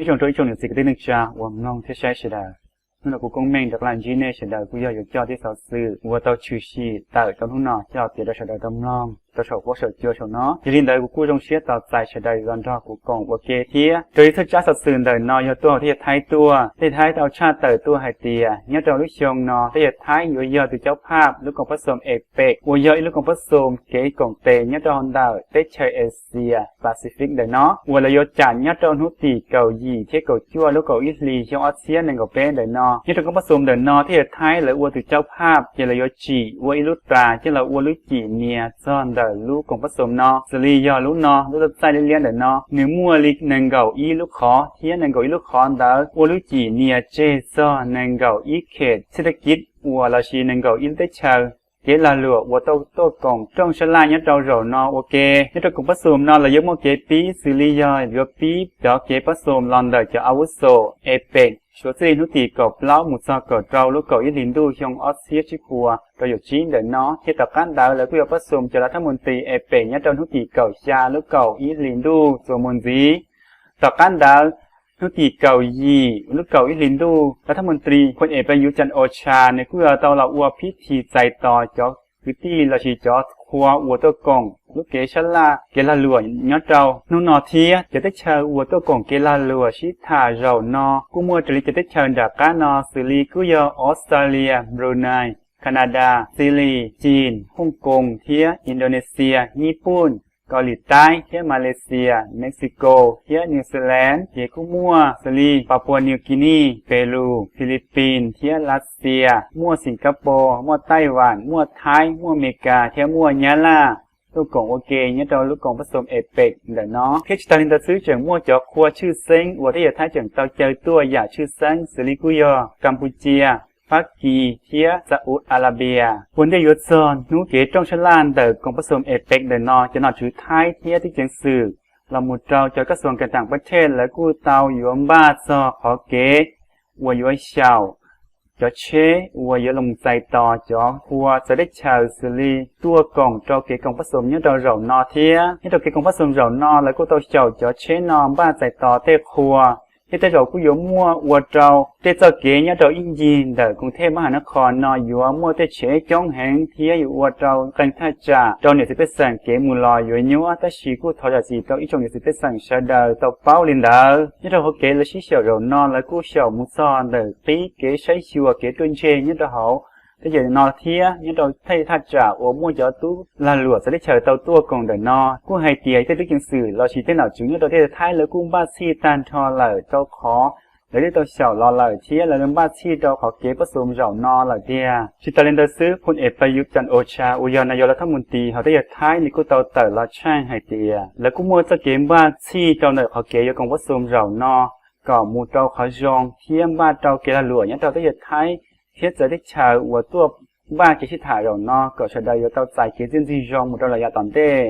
Ib tsoom rau ib tsoom niam txiv kwv tij neej tsa uas mloog thiab saib sawv daws. Hnub no kuv Koob Meej rov qab los ntsib nej sawv daws kuj yog yuav coj tej xov xwm uas tau tshwm sim tawm rau hnub no coj piav rau sawv daws tau mloog rau saum huab saum cua saum no. Yog li ntawd kuv kuj zoo siab tos txais sawv daws los nrog kuv koom ua ke thiab. Raws li txoj tsab xov xwm ntawm no yog tuaj hauv teb chaws Thaib tuaj, teb chaws Thaib tau tshaj tawm tuaj hais tias nyob rau lub xyoo no teb chaws Thaib yuav yog tus caub phaj lub koom pab xoom APEC uas yog ib lub koom pab xoom kev koom tes nyob rau hauv ntawm teb chaws Asia Pacific ntawm no uas lawv yuav cam nyob rau hnub tim kaum yim thiab kaum cuaj lub kaum ib hlis xyoo ob txhiab nees nkaum peb ntawm no. Nyob rau koom pab xoom ntawm no teb chaws Thaib lawv ua tus caub phaj ces lawv yuav tsim ua ib lub tas coj los ua lub cim nias txog ntawm lub koom pab xoom no. Xws li yog lub no, lub txaj liab liab ntawm no, nws muaj li nees nkaum ib lub qhov thiab nees nkaum ib lub qhov ntawd ua lub cim nias tseg txog nees nkaum ib khem xib tag kib uas los sis nees nkaum ib lub teb chaws kev lag luam uas tau tuaj koom rooj sab laj nyob rau zaum no ua ke. Nyob rau koom pab xoom no lawv yuav muaj kev pib xws li yog yuav pib cov kev pab xoom los ntawm cov a vuv xom APEC suav txij li hnub tim kaum plaub mus txog kaum rau lub kaum ib hlis ntuj xyoo ob txhiab tsib puas rau caum tsib ntawm no, thiab tom qab ntawd lawv kuj yuav pab xoom cov lav thab mus tis APEC nyob rau hnub tim kaum xya lub kaum ib hlis ntuj txuas mus ntxiv. Tom qab ntawd, hnub tim kaum yim lub kaum ib hlis ntuj, lav thab mus tis Phooj Es Paj Yuv Cam Os Tshas nws kuj yuav tau los ua phib thi txais tos cov kwv tij los sis cov qhua uas tuaj koom lub kev sab laj kev lag luam nyob rau hnub no thiab cov teb chaws uas tuaj koom kev lag luam sib tham zaum no kuj muaj raws li cov teb chaws nram qab no xws li kuj yog Australia, Brunei, Canada, Chile, Chin, Hong Kong thiab Indonesia, Nyij Pooj, Kaus Lim Taib thiab Malaysia, Mexico thiab New Zealand. Ces kuj muaj xws li Papua New Guinea, Peru, Philippines thiab Lav Xias, muaj Singapore, muaj Taiwan, muaj Thaib, muaj Amelikas thiab muaj Nyab Laj tuaj koom ua ke nyob rau lub koom pab xoom APEC ntawm no. Thiab tsis tas li ntawd xwb tseem muaj cov qhua tshwj xeeb uas teb chaws Thaib tseem tau caw tuaj yam tshwj xeeb xws li kuj yog Campuchia, Fab Kis thiab Saudi Arabia. Ua ntej yuav txog hnub kev rooj sab laj ntawm koom pab xoom APEC ntawm no, cov nom tswv Thaib thiab tub ceev xwm los mus rau cov kab xoom kas tam pab thej lawv kuj tau yuav npaj txog qhov kev uas yuav xyaum cov tsheb uas yuav los txais tos cov qhua txawv teb chaws xws li tuaj koom rau kev koom pab xoom nyob rau zaum no thiab. Nyob rau kev koom pab xoom zaum no lawv kuj tau xyaum cov tsheb no npaj txais tos tej qhua thiab tej zaum kuj yuav muaj ua rau tej txoj kev nyob rau ib ncig ntawm koom thej mab has nab qhos no yuav muaj tej tsheb coob heev thiab yuav ua rau qee thaj tsam rau niam txiv pej xeem kev mus los yuav nyuaj, tab sis kuj thov zam txim rau ib tsoom niam txiv pej xeem sawv daws tau paub li ntawd. Nyob rau hauv kev lawv sib xyaum zaum no lawv kuj xyaum mus txog ntawm qib kev saib xyuas kev ruaj ntseg nyob rau hauv teb chaws no thiab nyob rau tej thaj tsam uas muaj cov tub lag luam txawv teb chaws tau tuaj koom ntawm no. Kuj hais tias tej tub ceev xwm los sis tej nom tswv nyob rau teb chaws Thaib lawv kuj npaj txhij tag nrho lawm rau qhov lawv twb tau xyaum los lawm thiab lawv npaj txhij rau qhov kev pab xoom zaum no lawm tiag. Tsis tas li ntawd xwb, Phooj Es Paj Yuv Cam Os Tshas uas yog nais yog lav thab mus tis hauv teb chaws Thaib nws kuj tau tawm los tsheej hais tias lawv kuj muaj txoj kev npaj txhij rau ntawm qhov kev yuav koom pab xoom zaum no kom mus rau qhov zoo thiab npaj rau kev lag luam nyob rau teb chaws Thaib thiab txawv teb chaws uas tuaj npaj kev sib tham zaum no kom sawv daws yuav tau txais kev txiaj ntsig zoo mus rau lawm yav tom ntej.